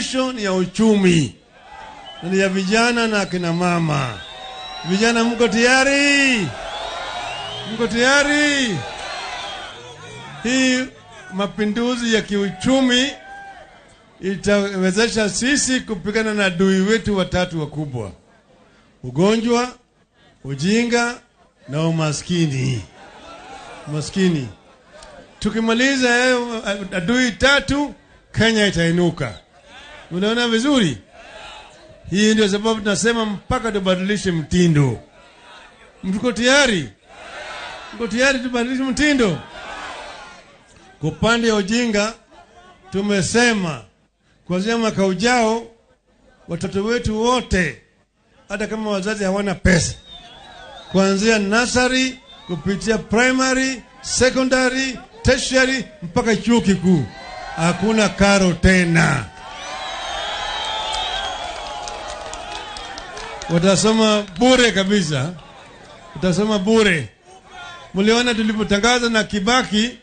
mwisho ni ya uchumi, ni ya vijana na akina mama. Vijana, mko tayari? Mko tayari? Hii mapinduzi ya kiuchumi itawezesha sisi kupigana na adui wetu watatu wakubwa: ugonjwa, ujinga na umaskini. Umaskini. Tukimaliza adui tatu, Kenya itainuka. Unaona vizuri? Hii ndio sababu tunasema mpaka tubadilishe mtindo. Mko tayari? Mko tayari tubadilishe mtindo? Kwa upande wa ujinga tumesema kuanzia mwaka ujao watoto wetu wote, hata kama wazazi hawana pesa, kuanzia nursery kupitia primary, secondary, tertiary mpaka chuo kikuu, hakuna karo tena. Watasoma bure kabisa. Watasoma bure. Mliona tulipotangaza na Kibaki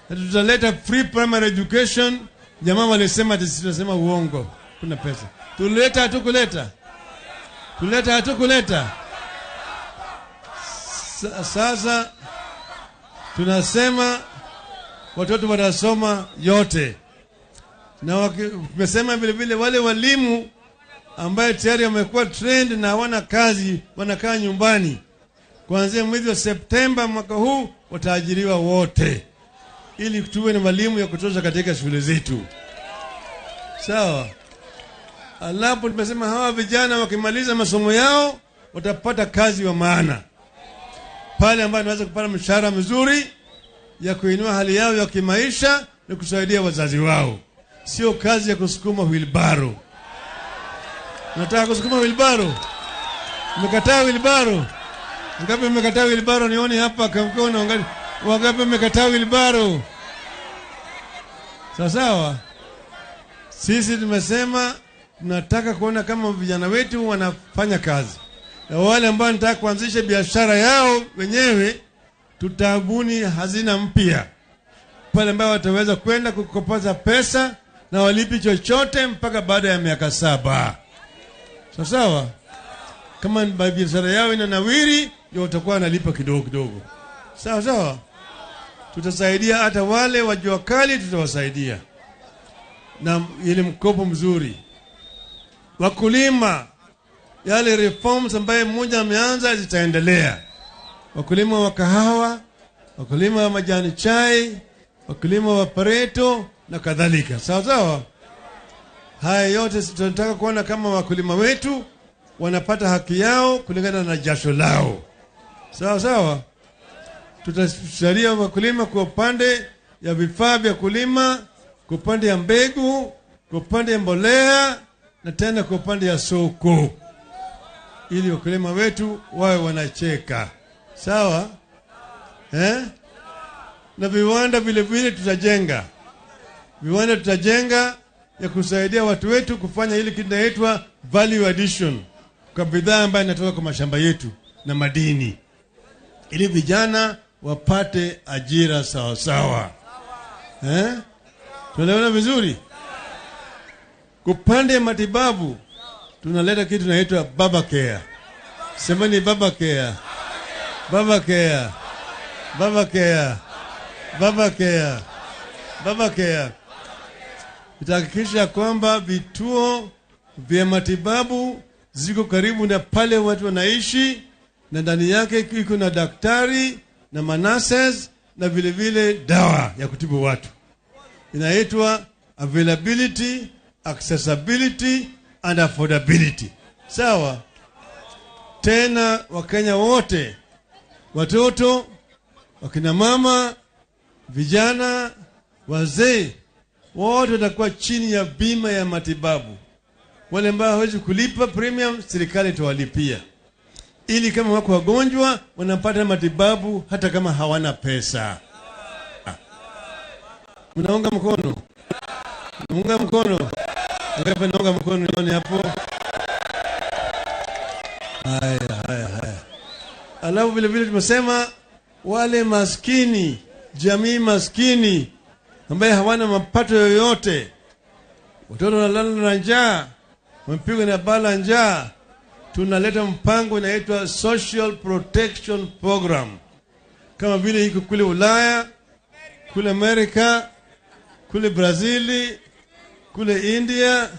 na tutaleta free primary education, jamaa walisema tunasema uongo, kuna pesa. Tuleta hatukuleta? Tuleta hatukuleta? Sasa tunasema watoto watasoma yote. Na tumesema vile vile wale walimu ambaye tayari wamekuwa trained na hawana kazi, wanakaa nyumbani, kuanzia mwezi wa Septemba mwaka huu wataajiriwa wote, ili tuwe na walimu ya kutosha katika shule zetu. Sawa. Alafu tumesema hawa vijana wakimaliza masomo yao watapata kazi wa maana, pale ambapo wanaweza kupata mshahara mzuri ya kuinua hali yao ya kimaisha na kusaidia wazazi wao. Sio kazi ya kusukuma wheelbarrow. Nataka kusukuma wheelbarrow? Mmekataa wheelbarrow? Ngapi mmekataa wheelbarrow? Nione hapa kwa mkono. Wangapi mmekataa wheelbarrow? Sawa sawa. Sisi tumesema tunataka kuona kama vijana wetu wanafanya kazi, na wale ambao wanataka kuanzisha biashara yao wenyewe, tutabuni hazina mpya pale ambao wataweza kwenda kukopa pesa na walipi chochote mpaka baada ya miaka 7. Sawa sawa. Kama biashara yao inanawiri, ndio watakuwa wanalipa kidogo kidogo. Sawa sawa. Tutasaidia hata wale wa jua kali, tutawasaidia na ile mkopo mzuri. Wakulima, yale reforms ambaye mmoja ameanza zitaendelea. Wakulima wa kahawa, wakulima wa majani chai, wakulima wa pareto na kadhalika. Sawa sawa. Haya yote tunataka kuona kama wakulima wetu wanapata haki yao kulingana na jasho lao. Sawa sawa. Tutasaidia wakulima kwa upande ya vifaa vya kulima, kwa upande ya mbegu, kwa upande ya mbolea na tena kwa upande ya soko, ili wakulima wetu wawe wanacheka. Sawa? Na viwanda vile vile tutajenga. Viwanda tutajenga ya kusaidia watu wetu kufanya ile kitu inaitwa value addition kwa bidhaa ambayo inatoka kwa mashamba yetu na madini, ili vijana wapate ajira sawa sawa. Tunaelewana vizuri? Kupande matibabu tunaleta kitu inaitwa Baba Care. Semeni Baba Care. Baba Care. Baba Care. Baba Care. Baba Care. Itahakikisha kwamba vituo vya matibabu ziko karibu na pale watu wanaishi, na ndani yake iko na daktari na manases na vile vile dawa ya kutibu watu. Inaitwa availability, accessibility and affordability. Sawa? Tena Wakenya wote, watoto, wakina mama, vijana, wazee, wote watakuwa chini ya bima ya matibabu. Wale ambao hawezi kulipa premium, serikali itawalipia, ili kama wako wagonjwa wanapata matibabu hata kama hawana pesa. Mnaunga mkono? Mnaunga mkono? Ngapi mnaunga mkono? Nione hapo. Haya, haya, haya. Alafu vile vile tumesema wale maskini, jamii maskini ambaye hawana mapato yoyote, Watoto wanalala na njaa, wamepigwa na bala njaa. Tunaleta mpango inaitwa Social Protection Program, kama vile iko kule Ulaya, kule Amerika, kule Brazili, kule India,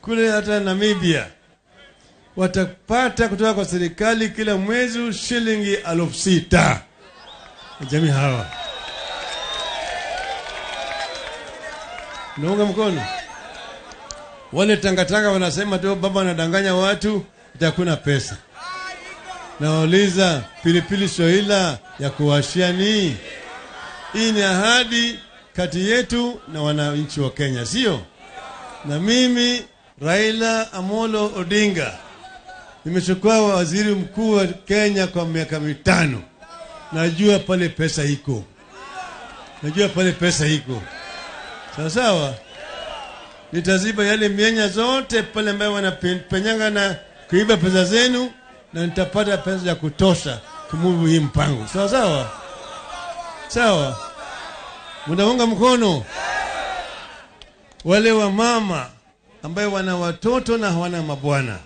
kule hata Namibia. Watapata kutoka kwa serikali kila mwezi shilingi 6,000. Jamii hawa naunga mkono. Wale tangatanga wanasema tu baba anadanganya watu, itakuna pesa. Nauliza, pilipili soila ya kuwashia ni? Hii ni ahadi kati yetu na wananchi wa Kenya, sio? Na mimi Raila Amolo Odinga nimechukua waziri mkuu wa Kenya kwa miaka 5. Najua pale pesa iko. Najua pale pesa iko. Sawa sawa? Nitaziba yale mianya zote pale ambayo wanapenyanga na kuiba pesa zenu, na nitapata pesa ya kutosha kumuvu hii mpango. Sawa sawa? Sawa? Mnaunga mkono wale wa mama ambaye wana watoto na hawana mabwana,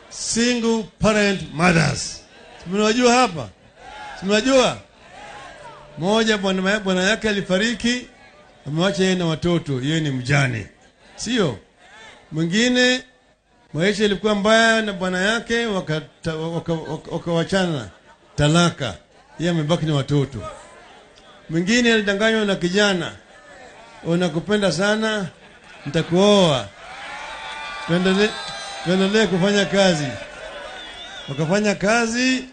single parent mothers. Mnajua hapa? Mnajua? Mmoja bwana yake alifariki, amewacha yeye na watoto, yeye ni mjane. Sio? Mwingine maisha ilikuwa mbaya na bwana yake, wakawachana, talaka. Yeye amebaki na watoto. Mwingine alidanganywa na kijana, unakupenda sana, nitakuoa, tuendelee kufanya kazi. Wakafanya kazi,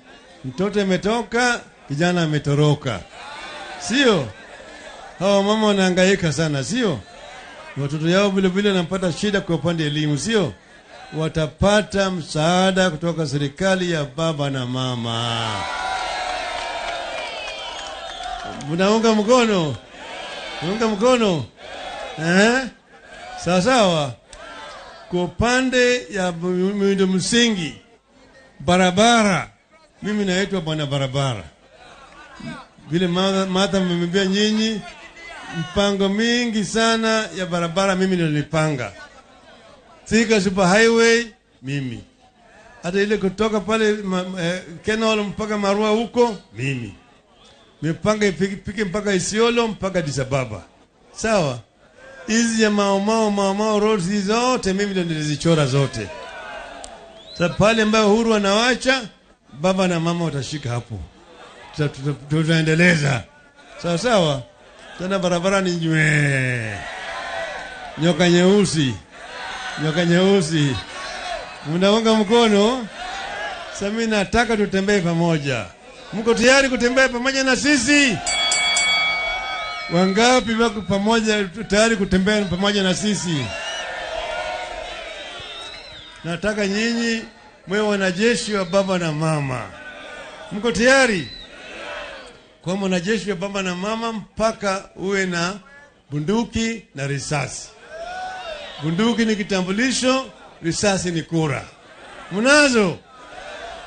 mtoto ametoka, kijana ametoroka. Sio? Hawa mama wanahangaika sana, sio? Watoto yao vile vile wanapata shida kwa upande elimu, sio? Watapata msaada kutoka serikali ya baba na mama. Mnaunga mkono? Mnaunga mkono? Eh? Sawa sawa. Kwa upande ya miundo msingi, barabara, mimi naitwa bwana barabara. Vile Martha mmeniambia nyinyi, mpango mingi sana ya barabara mimi nilipanga. Thika Super Highway mimi. Hata ile kutoka pale Kenol mpaka Marua huko mimi. Mipango ifike mpaka Isiolo mpaka Addis Ababa. Sawa? Hizi ya Mau Mau roads hizi zote mimi ndio nilizichora zote. Sasa pale ambapo Uhuru anawacha, baba na mama watashika hapo. Tutaendeleza. Sawa sawa? Tena barabara ni nywe. Nyoka nyeusi. Nyoka nyeusi. Mnaunga mkono? Sasa mimi nataka tutembee pamoja. Mko tayari kutembea pamoja na sisi? Wangapi wako pamoja tayari kutembea pamoja na sisi? Nataka nyinyi mwe wanajeshi wa baba na mama. Mko tayari? Kwa mwanajeshi wa baba na mama mpaka uwe na bunduki na risasi. Bunduki ni kitambulisho, risasi ni kura. Mnazo?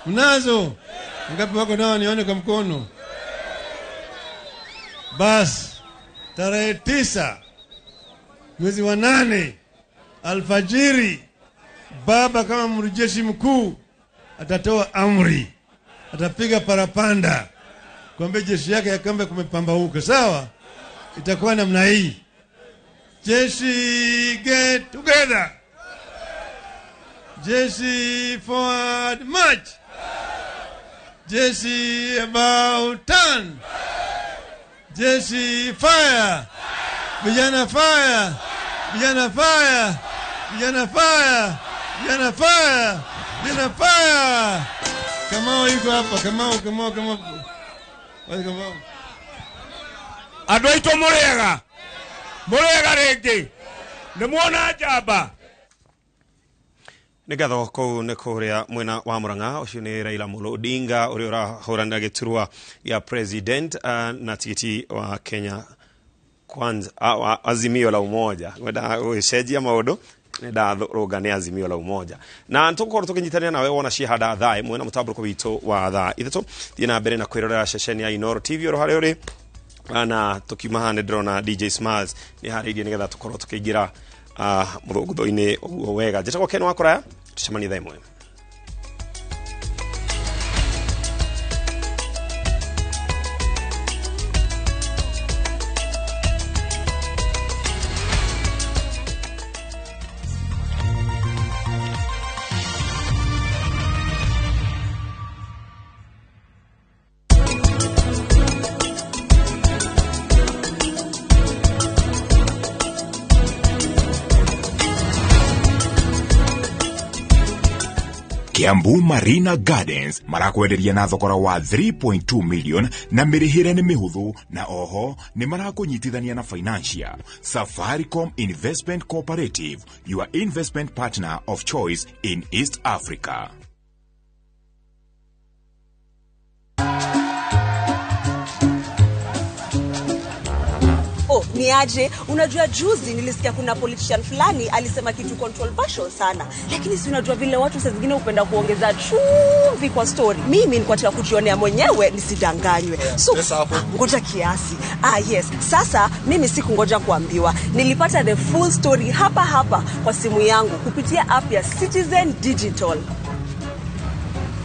Mnazo? Ngapi wako nao nione kwa mkono? Bas, tarehe 9 mwezi wa 8 alfajiri, baba kama mrejeshi mkuu atatoa amri, atapiga parapanda kuambia jeshi yake ya kwamba kumepambauka. Sawa? Itakuwa namna hii: jeshi get together, jeshi forward march, jeshi about turn, jeshi fire, vijana fire, vijana fire, vijana fire, vijana fire, vijana fire. Kamau yuko hapa, Kamau, Kamau, Kamau. Wapi Kamau? Andũ aitũ mũrĩega, mũrĩega rĩngĩ, nĩ muona njamba. Nĩ ngatho kũu nĩ kũrĩa mwena wa Murang'a. Ũcio nĩ Raila Amolo Odinga ũrĩa ũrahũranĩra gĩturwa gĩa president na tigiti wa Kenya Kwanza, wa Azimio la Umoja. Ngwenda gũgĩcenjia maũndũ, nĩ ndarũnga nĩ Azimio la Umoja. Na nĩtũgũkorwo tũkĩnyitanĩra nawe wona ciahanda thaa ĩmwe na mũtambũrũko witũ wa thaa 3. Thiĩ na mbere na kwĩrorera ceceni ya Inooro TV oro harĩa ũrĩ. Na tukiuma haha nĩ ndĩrona DJ Smiles nĩ harĩirie nĩgetha tũkorwo tũkĩingĩra Muthũngũthũ-inĩ ũguo wega. Njĩtagwo Ken Wakũraya, tũcemanie thaa 1. Kiambu Marina Gardens marakwenderia na thogora wa 3.2 million na mĩrĩhĩre nĩ mĩhũthũ, na oho nĩ marakũnyitithania na financial. Safaricom Investment Cooperative, your investment partner of choice in East Africa. Oh, ni aje? Unajua juzi nilisikia kuna politician fulani alisema kitu controversial sana. Lakini si unajua vile watu saa zingine hupenda kuongeza chumvi kwa story. Mimi nilikuwa nataka kujionea mwenyewe nisidanganywe. So ngoja kiasi. Ah yes, sasa mimi sikungoja kuambiwa. Nilipata the full story hapa hapa kwa simu yangu kupitia app ya Citizen Digital.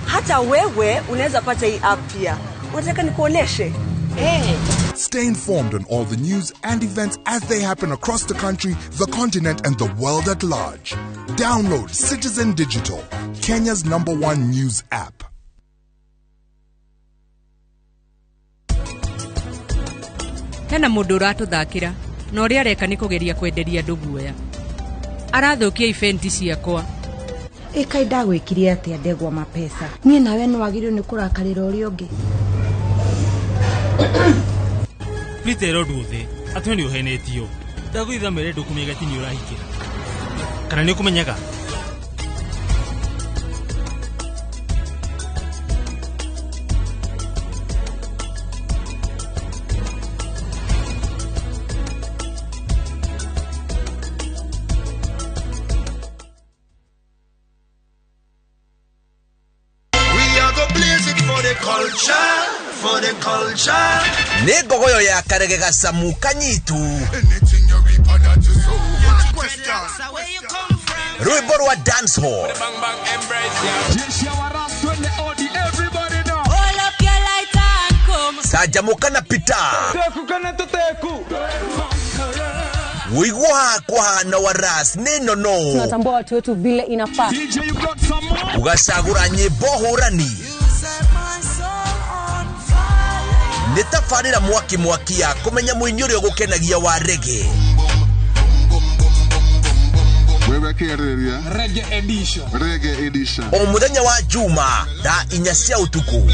Hata wewe unaweza pata hii app pia. Unataka nikuoneshe? Hey. Stay informed on all the news and events as they happen across the country, the continent, and the world at large. Download Citizen Digital, Kenya's #1 news app. Hena mũndũ ũratũthakĩra na ũrĩa areka nĩ kũgeria kwenderia andũ guoya. Arathũkia ibenti ciakwa. Ĩkai ndagwĩkire atĩa ndegwa mapesa. Niĩ nawe nĩ wagĩrĩirwo nĩ kũrakarĩra ũrĩa ũngĩ. Peter Oduothe atĩ nĩ ũhenetio. Ndagũthaitha mere ndũkũmenyaga atĩ nĩ ũrahikĩra. Kana nĩ ũkũmenyaga? Nĩ ngogoyo ya karege gacamu kanyitu. Rwĩmbo rwa dance hall. Canjamũka na Peter. Wĩigua hakwa hana wa ras nĩ nono. Tunatambua watu wetu vile inafaa. Ũgacagũra nyĩmbo hũrani. Nĩ tabarĩra mwaki mwaki ya kũmenya mũini ũrĩa ũgũkenagia wa reggae. O mũthenya wa Juma thaa 4 cia ũtukũ.